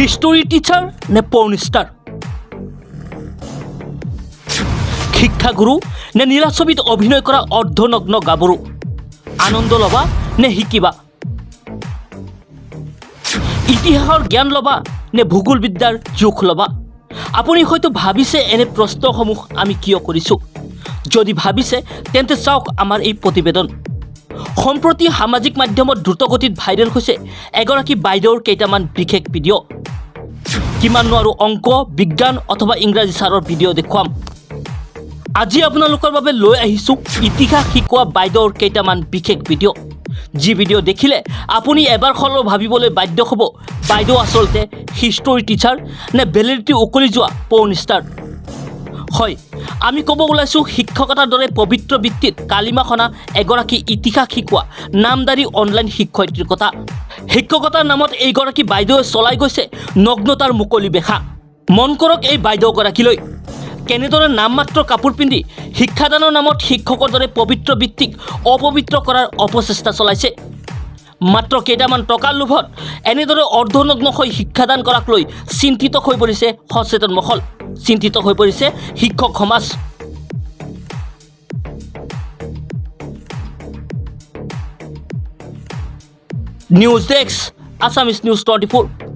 History teacher নে পৰ্ণ star? শিক্ষাগুৰু নে নীলা ছবিত অভিনয় কৰা অৰ্ধনগ্ন গাভৰু? আনন্দ ল'বা নে শিকিবা? ইতিহাসৰ জ্ঞান ল'বা নে ভূগোল বিদ্যাৰ জোখ ল'বা? আপুনি হয়তো ভাবিছে, এনে প্ৰশ্নসমূহ আমি কিয় কৰিছোঁ। যদি ভাবিছে, তেন্তে চাওক আমাৰ এই প্ৰতিবেদন। সম্প্ৰতি সামাজিক মাধ্যমত দ্ৰুতগতিত ভাইৰেল হৈছে এগৰাকী বাইদেউৰ কেইটামান বিশেষ ভিডিঅ'। কিমাননো আৰু অংক, বিজ্ঞান অথবা ইংৰাজী ছাৰৰ ভিডিঅ' দেখুৱাম? আজি আপোনালোকৰ বাবে লৈ আহিছোঁ ইতিহাস শিকোৱা বাইদেউৰ কেইটামান বিশেষ ভিডিঅ', যি ভিডিঅ' দেখিলে আপুনি এবাৰ হ'লেও ভাবিবলৈ বাধ্য হ'ব, বাইদেউ আচলতে হিষ্টৰী টিচাৰ নে ভেলিডিটি উকলি যোৱা পৰ্ণ ষ্টাৰ। হয়, আমি ক'ব ওলাইছোঁ শিক্ষকতাৰ দৰে পবিত্ৰ বৃত্তিত কালিমা সনা এগৰাকী ইতিহাস শিকোৱা নামদাৰী অনলাইন শিক্ষয়িত্ৰীৰ কথা। শিক্ষকতাৰ নামত এইগৰাকী বাইদেৱে চলাই গৈছে নগ্নতাৰ মুকলি বেহা। মন কৰক এই বাইদেউগৰাকীলৈ, কেনেদৰে নামমাত্ৰ কাপোৰ পিন্ধি শিক্ষাদানৰ নামত শিক্ষকৰ দৰে পবিত্ৰ বৃত্তিক অপবিত্ৰ কৰাৰ অপচেষ্টা চলাইছে। মাত্ৰ কেইটামান টকাৰ লোভত এনেদৰে অৰ্ধনগ্ন হৈ শিক্ষাদান কৰাক লৈ চিন্তিত হৈ পৰিছে সচেতন মহল, চিন্তিত হৈ পৰিছে শিক্ষক সমাজ। News desk, Assamese News 24।